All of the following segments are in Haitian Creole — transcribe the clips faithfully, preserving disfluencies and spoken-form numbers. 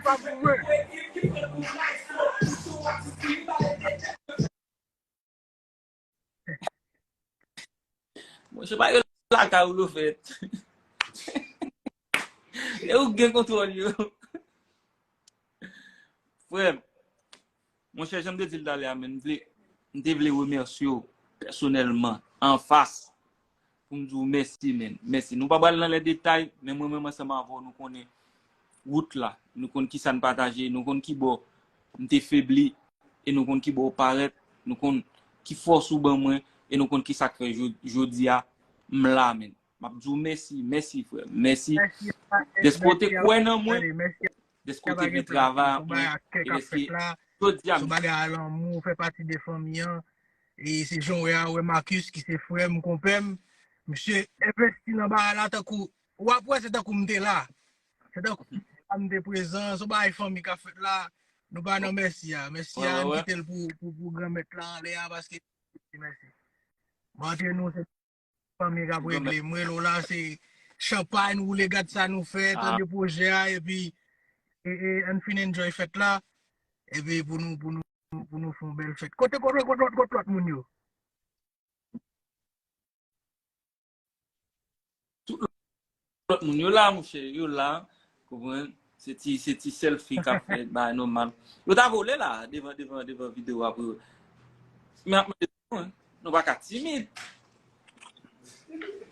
pa pou mwen. Monchè, pa yo lakay ou yo fèt. E ou gen kontwòl yo. Frè m, monchè, jan m te di l talè a, men, m vle, m te vle remèsye w pèsonèlman, anfas, pou m di w mèsi, men. Mèsi. Nou pa pral nan lè detay, men mwen menm ansanm avè w, nou konnen wout la. Nou konn ki sa n pataje, nou konn ki bò m te febli, e nou konn ki bò w parèt, nou konn ki fòs ou ban mwen, e nou konn ki sa k fè jo-, jodi a, m la, men. M ap di w mèsi, mèsi, frè m. Mèsi dèske w te kwè nan mwen, dèske w te vle travay ak mwen, e dèske jodi a, m. Se yon bagay a lanmou, fè pati de fanmi an. E se jan w wè a, wè Marcus ki se frè m, konpè m. Misye envesti nan bagay la tankou, w ap wè se tankou m te la. Se tankou m te prezan, se yon bagay fanmi k ap fèt la. Nou pa nan mèsi a. Mèsi a, ann kite l pou, pou, pou Granmèt la anlè a, paske mèsi. Mwen antre nou, se fanmi k ap regle. M rele w la, se chanpay, woule gad sa nou fè, tande pwojè a, epi e, e, ann fin enjoy fèt la, epi pou nou, pou nou, pou nou fè yon bèl fèt. Kote, kote, kote, kote, kote lòt moun yo? Tout lòt moun yo la, monchè, yo la, konprann? Se ti, se ti selfie k ap fèt, bagay nòmal. Yo ta vole la, devan, devan, devan videyo a pou yo. Men ap mande nou, hein, nou pa ka timid.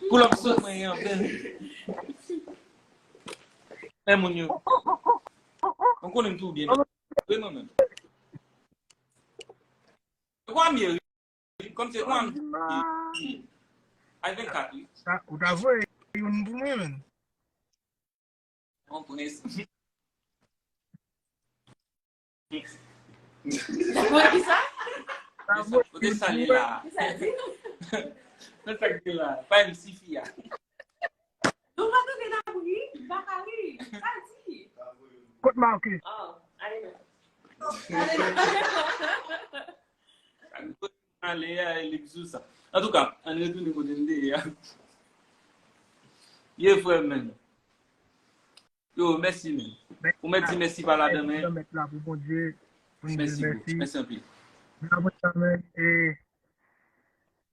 Pull up sou mwen an, bèl. Men moun yo. Mwen konnen m tou byen. Wi, mwen menm. Kwa m ye, wi. Kòm se kwa m ye. Ay, vennkat, wi. Sa, ou ta voye youn pou mwen, menm. Yon prens. Mwen ki sa? Kote sa li la? Ki sa di? Mwen sa k di la. Pa M C fi a. Nou pa tande n ap ri, m pa ka ri. Sa di? Kot Marcus? Oh, ale non. Ale non. Ale a, e li k sou sa. Antouka, ann retounen kote n te ye a. Ye frè m, men. Yo, mèsi, men. Ou mèt di mèsi pa ladan, men. Mèt la pou Bondye, pou n di mèsi. Mèsi anpil. Men apre sa, men, e,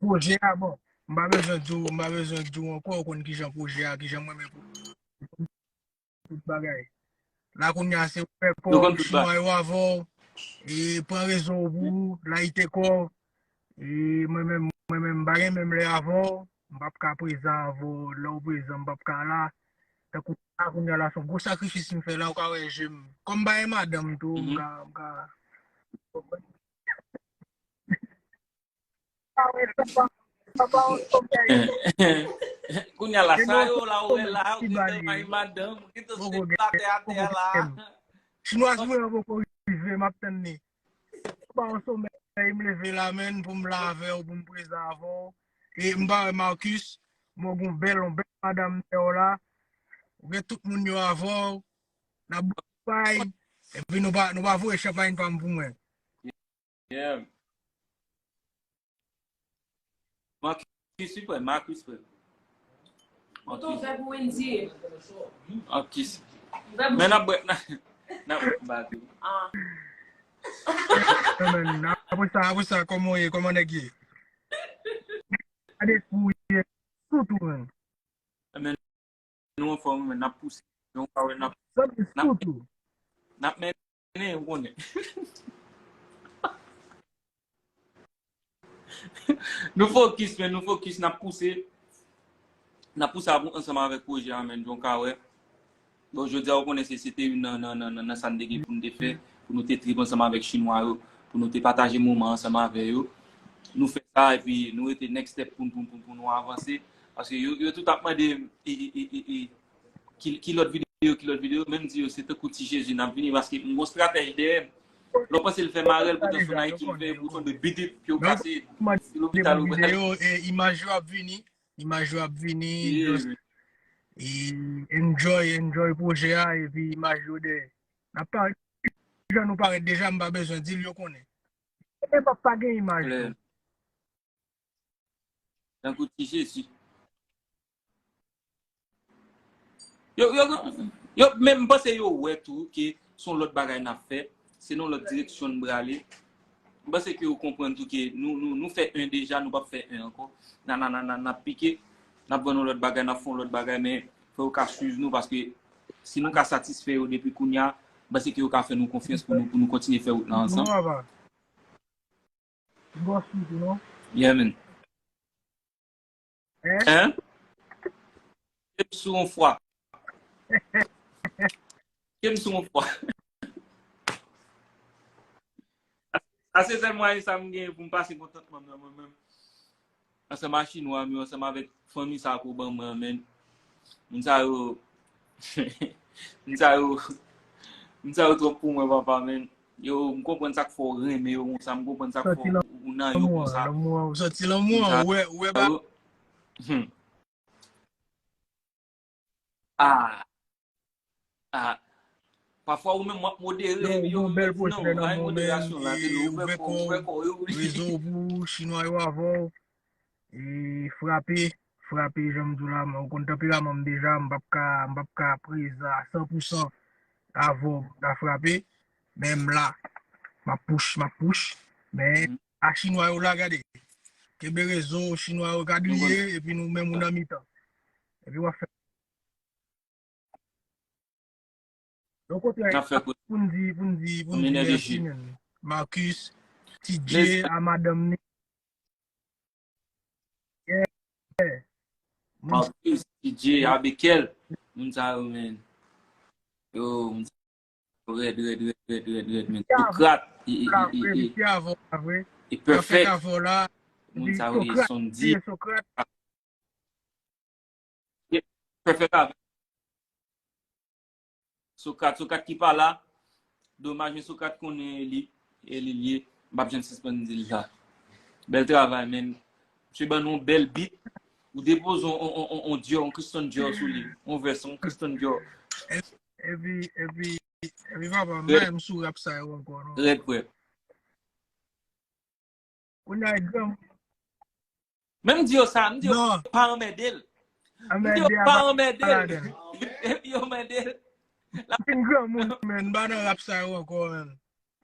pwojè a, bon, m pa bezwen di w, m pa bezwen di w ankò, ou konn kijan pwojè a, kijan mwen menm pou tout bagay. La kounye a se ou fè kò chinwa yo avè w, e pran rezo w pou ou, layite kò w, e mwen menm, mwen menm m pa gen menm lè avè w, m p ap ka prezan avè w, lè w prezan m p ap ka la, tankou la kounye a la se yon gwo sakrifis m fè la, ou ka wè je m, kòm m pa gen madanm tou, m ka, m ka. Kounye a la, sa yo la, ou wè la, ou gen tan may madanm, ou gen tan sèt atè, atè a la. Chinwaz mwen an poko rive, m ap tann li. Ba yon somèy, m leve la, menn, pou m la avè w, pou m prezan avè w. E m pa wè Marcus, mwen gen yon bèl, yon bèl madanm dèyè w la. Ou gen tout moun yo avè w. N ap bay, epi nou pa, nou pa voye chanpay pa m pou mwen. Yeah. Marcus, wi, frè, Marcus, frè. Marcus. Marcus. Men n ap bwè, n ap, n ap bati. Ah. Apre sa, apre sa, kòman w ye? Kòman nèg ye? Gade pou w ye. Sou tou, menn. Men nou anfòm, men n ap pouse. Yon ka wè n ap, n ap, n ap mennen, ou konnen. Nou fokis, men nou fokis, n ap pouse. N ap pouse ansanm avèk pwojè a, men yon ka wè. Bon, jodi a, ou konnen se, se te youn nan, nan, nan, nan, nan sa n te gen pou n te fè, pou nou te trip ansanm avèk chinwa yo, pou nou te pataje moman ansanm avè yo. Nou fè sa, epi nou rete next step pou, pou, pou, pou nou avanse. Paske yo, yo tout ap mande m, e, e, e, e, e, ki, ki lòt videyo, ki lòt videyo, men m di yo, se tankou Ti Jezi n ap vini, paske m gon stratèj dèyè m. Lè w panse l fè marèl pou tèfon Ayiti, l fè pou tonbe bidip, pye w kase, se lopital ou pral. Videyo, e, imaj yo ap vini. Imaj yo ap vini, just, e, enjoy, enjoy pwojè a, epi imaj yo dèyè. N ap parèt, jan nou parèt deja, m pa bezwen di l, yo konnen. E p ap pa gen imaj tou. Tankou Ti Jezi. Yo, yo, yo, men m panse yo wè tou ke se yon lòt bagay n ap fè, se nan yon lòt direksyon n prale. M panse ke ou konprann tou ke nou, nou, nou fè en deja, nou p ap fè en ankò. N a, n a, n a, n a, n ap pike, n ap vann yon lòt bagay, n ap fè yon lòt bagay, men fò yo ka swiv nou, paske si nou ka satisfè yo depi kounye a, m panse ke yo ka fè nou konfyans pou nou, pou nou kontinye fè wout la ansanm. M gon sou tou, non? Yeah, man. Hein? Hein? Kem sou yon fwa. Kem sou yon fwa. Sa se sèl mwayen sa m genyen pou m pase kontantman m nan mwen menm. Ansanm ak chinwa m yo, ansanm avèk fanmi sa ke w ban mwen an, menn. Moun sa yo, moun sa yo, moun sa yo twòp pou mwen, papa, menn. Yo, m konprann sa k fè w renmen yo konsa, m konprann sa k fè w, ou nan yo konsa. Lanmou an, ou santi lanmou an, ou wè, ou wè ba. Hmm. Ah. Ah. Pafwa ou menm w ap modere, epi yo menm di non, pa gen moderasyon la, te lè ou ouvè kò, ou ouvè kò yo. Rezo pou chinwa yo avè w. E frape, frape, jan m di w la, ou konn tanperaman m deja, m p ap ka, m p ap ka prezan a san pou san avè w pou ta frape, men m la, m ap push, m ap push, men a chinwa yo la, gade, kenbe rezo, chinwa yo, gade li ye, epi nou menm ou nan mitan, epi w ap fè. Donk, otrè, pou n di, pou n di, pou n di mèsi, menn. Marcus, T J, a madanm ni. Yeah. Marcus, T J, Abikel, moun sa yo, menn. Yo, moun sa yo, rèd, rèd, rèd, menn. Sokrat, e, e, e, e, e, e Perfect. Moun sa yo, e Sondy. Perfect avè Sokrat, Sokrat ki pa la. Domaj, men Sokrat konnen li, e li l ye. M p ap janm sispann di l la. Bèl travay, menn. Misye ban nou yon bèl beat. Ou depoze on, on, on, on, on Dior, on Christian Dior sou li. On vès, on Christian Dior. Epi, epi, epi papa, m pa menm sou rap sa yo ankò, non. Rèd, frè. Kounye a, granmoun. Men m di yo sa, m di yo pa anmède l. M di yo pa anmède l. Epi yo anmède l. M fin granmoun, menn. M pa nan rap sa yo ankò, menn.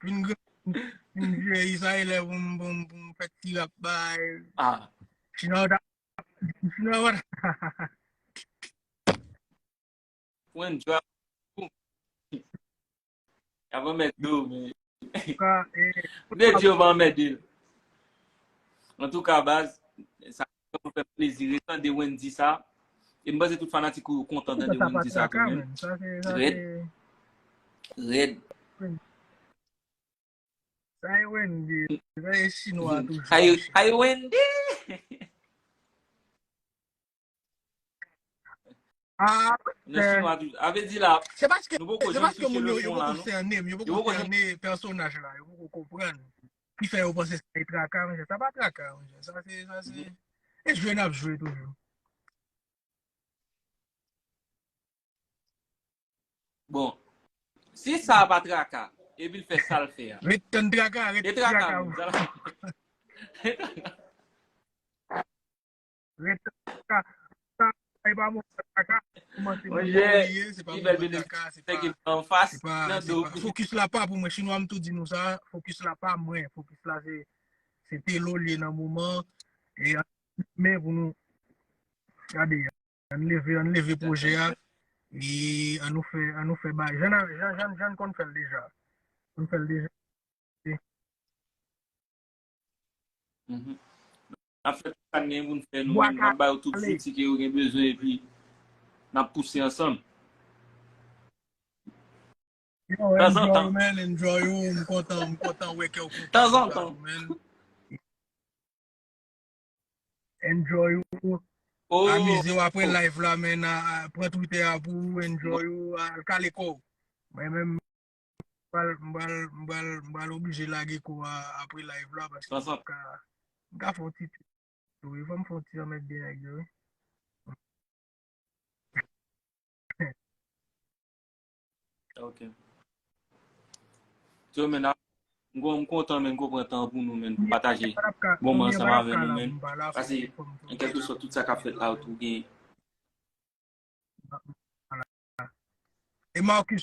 Fin granmoun, fin vyeyi, sa e lè pou m, pou m, pou m fè ti rap bay. Ah. Sinon, ta, sinon, Pou enjoy. Y ap anmède w, men. M te di yo pa anmède l. Antouka, baz, sa fè m plezi retande Wendy sa. E m panse tout fanatik ou yo kontan tande Wendy sa tou menm. Rèd. Rèd. Sa e Wendy, sa e chinwa toujou. Sa e, sa e Wendy. Ah, nan chinwa toujou. A vle di la, se paske, nou poko janm touche leson la, non. Yo poko janm, se paske moun yo, yo poko sène, yo poko sène pèsonaj la, yo poko konprann. Ki fè yo panse se traka, monchè. Sa pa traka, monchè. Sa se, sa se, e jwe n ap jwe toujou. Bon, si sa a pa traka, epi l fè sa l fè a. Ret tann traka, ret traka, traka, wi. Ret traka. Sa, sa e pa moman traka. Monchè, li fè l vin fè ke anfas nan do. Fokis la pa pou mwen. Chinwa m tou di nou sa, fokis la pa mwen. Fokis la se, se Telo li ye nan moman. E men pou nou gade. Ann leve, ann leve pwojè a. E ann nou fè, ann nou fè bay. Jan, jan, jan, jan n konn fè l deja. Konn fè l deja. N ap fè tout sa n gen pou n fè nou menm. N ap ba yo tout zouti ke yo gen bezwen epi n ap pouse ansanm. Yo, tanzantan. Enjoy, man, enjoy ou. M kontan, m kontan wè ke w kontan. Tanzantan. Enjoy ou. Oh. Amize w apre live la, man. A, a, pran Twitter a pou ou, enjoy ou, al kale kò w. Mwen menm, m pral, m pral, m pral, m pral oblije lage kò a apre live la, paske m ka, m ka fè yon ti, wi, fò m fè yon ti anmède nèg yo, wi. Ok. So, men, a, m kon-, m kontan, men, m konprann tan pou nou, men, pou pataje bon moman ansanm avè nou, men. Paske, an kèlkesòt, tout sa k ap fèt la, ou tou gen. E Marcus,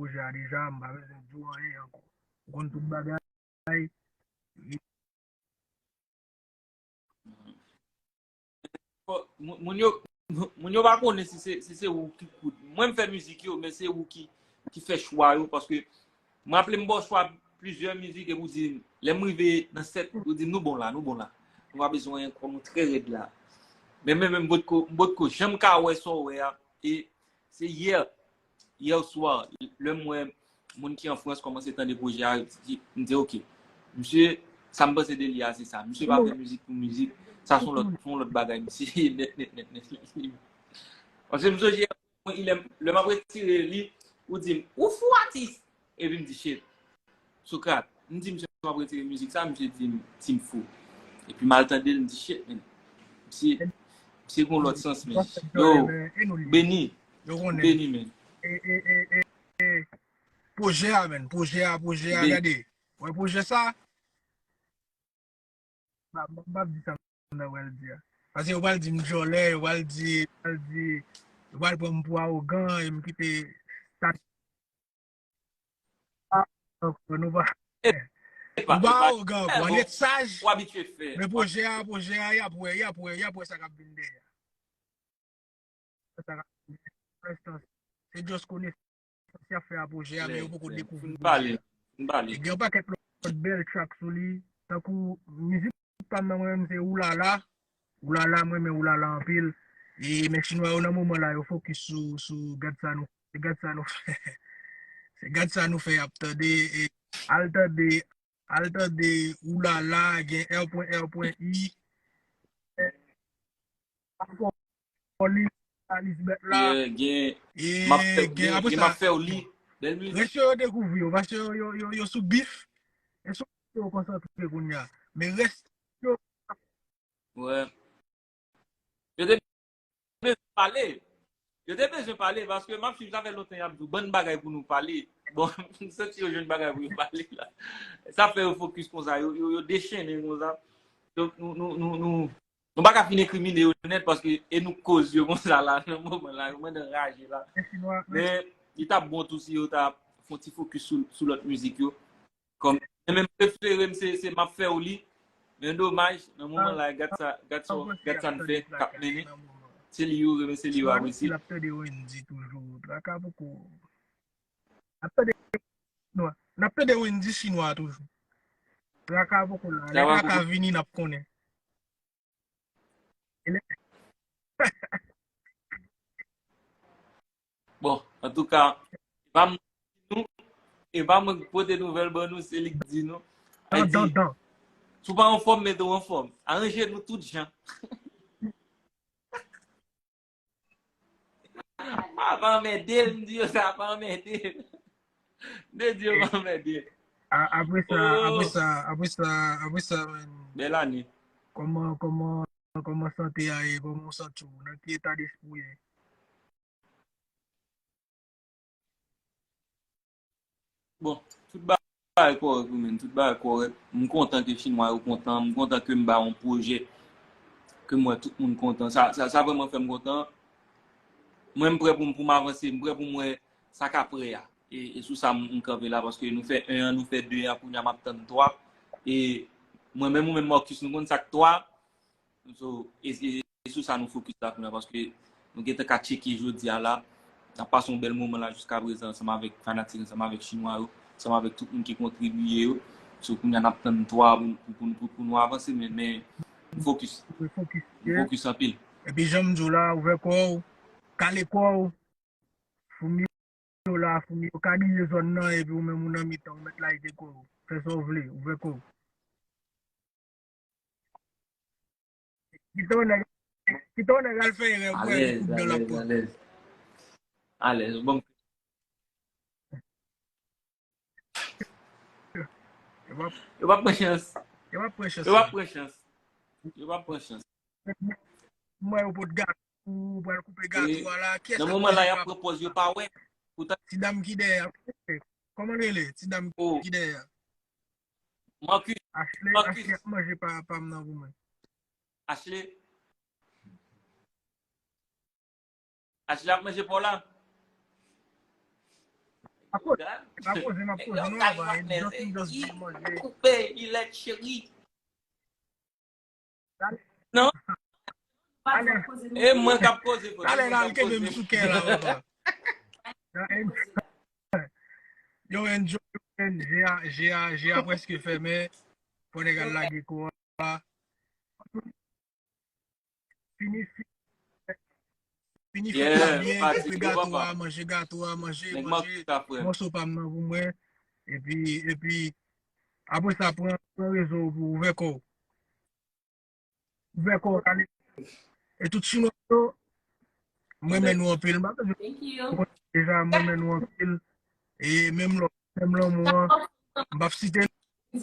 pwojè a deja, m pa bezwen di w anyen ankò. Ou konn tout bagay. Moun yo, moun yo pa konnen si se, si se ou ki koud. Mwen, m fè mizik yo, men se ou ki, ki fè chwa yo, paske m raple m ba w chwa plizyè mizik epi w di m, lè m rive nan sèt, ou di m, nou bon la, nou bon la. Nou pa bezwen ankò, nou trè rèd la. Men mwen menm, m potko, m potko janm ka wè sa w wè a. E se yè, yè swa, lè m wè moun ki an Frans kòmanse tande pwojè a, m di, ok, misye, sa m panse de li a, se sa. Misye pa fè mizik pou mizik, sa se yon lòt, se yon lòt bagay, misye, nèt, nèt, nèt, nèt, nèt. Paske m sonje, lè m ap retire li, ou di m, ou fou atis! Epi m di, shit. Socrate, m di misye m ap retire mizik sa, misye di m si m fou. Epi m al tande l, m di, shit, men. Misye, misye gen yon lòt sans, men. Yo, beni. Beni, men. Pwojè a, men. Pwojè a, pwojè a, gade. Wè pwojè sa? M ap di sa m ta pral di a. Paske yo pral di m djòlè, yo pral di, yo pral di, yo pral pran m pou awogan, e m kite sa. Ah, nou pa. Nou pa awogan ankò. Ann ret saj. Men pwojè a, pwojè a, y ap wè, y ap wè, y ap wè sa k ap vin dèyè. Sa k ap vin dèyè. Pou lenstan, se just konesans y ap fè a pwojè a, men yo poko dekouvri pwojè a. E gen yon pakèt lòt bèl track sou li, tankou mizik pa m nan mwen menm se Oulala. Oulala, mwen renmen Oulala anpil. E, men chinwa yo nan moman la, yo fokis sou, sou gad sa nou, se gad sa nou fè. Se gad sa nou fè y ap tande. E, al tande, al tande Oulala, gen R pwen R pwen I. Foli, Alizbèt la. Gen, gen, m ap fè w li. Rès yo, yo dekouvri yo, paske yo, yo, yo, yo sou bif. E sou yo konsantre kounye a. Men rès yo. Wè. Yo te bezwen pale. Yo te bezwen pale, paske m ap swiv sa fè lontan y ap di w bann bagay pou nou pale. Bon, m santi yo jwenn bagay pou yo pale la. Sa fè yo fokis konsa, yo, yo, yo dechennen konsa. Donk, nou, nou, nou, nou, nou pa ka fin enkrimine yo nèt, paske e nou k koz yo konsa la, nan moman la, yo mande anraje la. Men, li t ap bon tou si yo ta fè yon ti fokis sou, sou lòt mizik yo. Kòm, mwen menm prefere m se, se m ap fè w li. Men domaj, nan moman la, gad sa, gad sa, gad sa n fè, k ap mennen. Se li yo renmen, se li yo apresye. L ap tande Wendy toujou. Traka poko. N ap tande chinwa. N ap tande Wendy chinwa toujou. Traka poko la. Lè traka vini, n ap konnen. Ele Bon, antouka, e pa mwen ki di nou, e pa mwen ki pote nouvèl ban nou, se li ki di nou. Ay di, si w pa anfòm, mete w anfòm. Aranje nou tout jan. Pa, pa anmède l, m di yo sa, pa anmède l. M te di yo pa anmède l. A- Apre sa, apre sa, apre sa, apre sa, man. Bèl ane. Kòman, kòman, kòman sante a ye? Kòman w santi w? Nan ki eta despri w ye? Bon, tout bagay kòrèk wi, men. Tout bagay kòrèk. M kontan ke Chinwa yo kontan. M kontan ke m ba yon pwojè ke m wè tout moun kontan. Sa, sa, sa vrèman fè m kontan. Mwen, m prè pou m, pou m avanse. M prè pou m wè sa k aprè a. E, e sou sa, m, m kanpe la, paske nou fè en an, nou fè de an, kounye a m ap tann twa. E mwen menm, ou menm, Marcus, nou konn sa k twa. So, e, e, e sou sa nou fokis la kounye a, paske nou gentan ka tcheke jodi a la. N ap pase yon bèl moman la jiska prezan ansanm avèk fanatik, ansanm avèk Chinwa yo, ansanm avèk tout moun ki kontribiye yo. So, kounye a n ap tann twa pou, pou, pou, pou, pou nou avanse, men, men m fokis. M fokis anpil. Epi jan m di w la, ouvè kò w, kale kò w, foumi yo la, foumi yo ka griye zòn nan, epi ou menm ou nan mitan, ou mèt layite kò w. Fè sa w vle, ouvè kò w. Kite yon nèg, kite yon nèg al fè erè pou wè ki kout dan l ap pran. Alèz, alèz, alèz. Alèz, bon. Yo p ap, yo p ap pran chans. Yo p ap pran chans. Yo p ap pran chans. Yo p ap pran chans. Mwen yo pot gato, ou pral koupe gato a la. Kiyès k ap manje papa? Nan moman la, y ap pran pòz, yo pa wè. Poutan ti dam ki dèyè a. Kòman l rele? Ti dam ki dèyè a. Marcus. Ashley, Marcus. Ashley ap manje pa, pa m nan pou mwen. Ashley. Ashley ap manje pa w la. Pa koze, pa koze, m ap koze, non, papa. Just, just di manje. Koupe, ilèt cheri. Non? Talè. E mwen k ap koze, talè, n al kenbe m sou kè la, papa. Yo, enjoy, yo, enjoy, je a, je a, je a prèske fèmen. Fò nèg al lage kò a. Fini, fini fèt la byen, koupe gato a, manje gato a, manje, manje mòso pa m nan pou mwen. Epi, epi, apre sa, pran, pran rezo w pou ouvè kò w. Ouvè kò w, ale. E tout chinwa yo, m renmen nou anpil. M pa bezwen, deja, m renmen nou anpil. E menm lò, menm lanmou an, m p ap site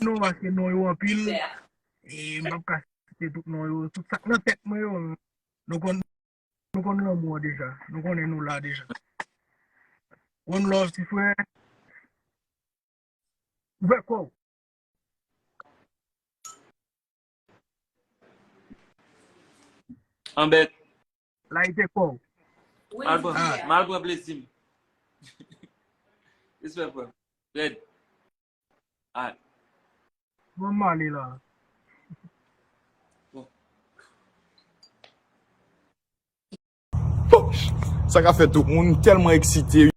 non, paske non yo anpil. E m p ap ka site tout non yo. Tout sa k nan tèt mwen yo, nou konn, nou konn lanmou an deja. Nou konnen nou la deja. One love, ti frè. Ouvè kò w. Anbèt. Layite kò w. Mal pran, mal pran plezi m. Respè, frè. Rèd. Alright. Bon, m ale la. Bon. Sa ka fè tout moun tèlman eksite.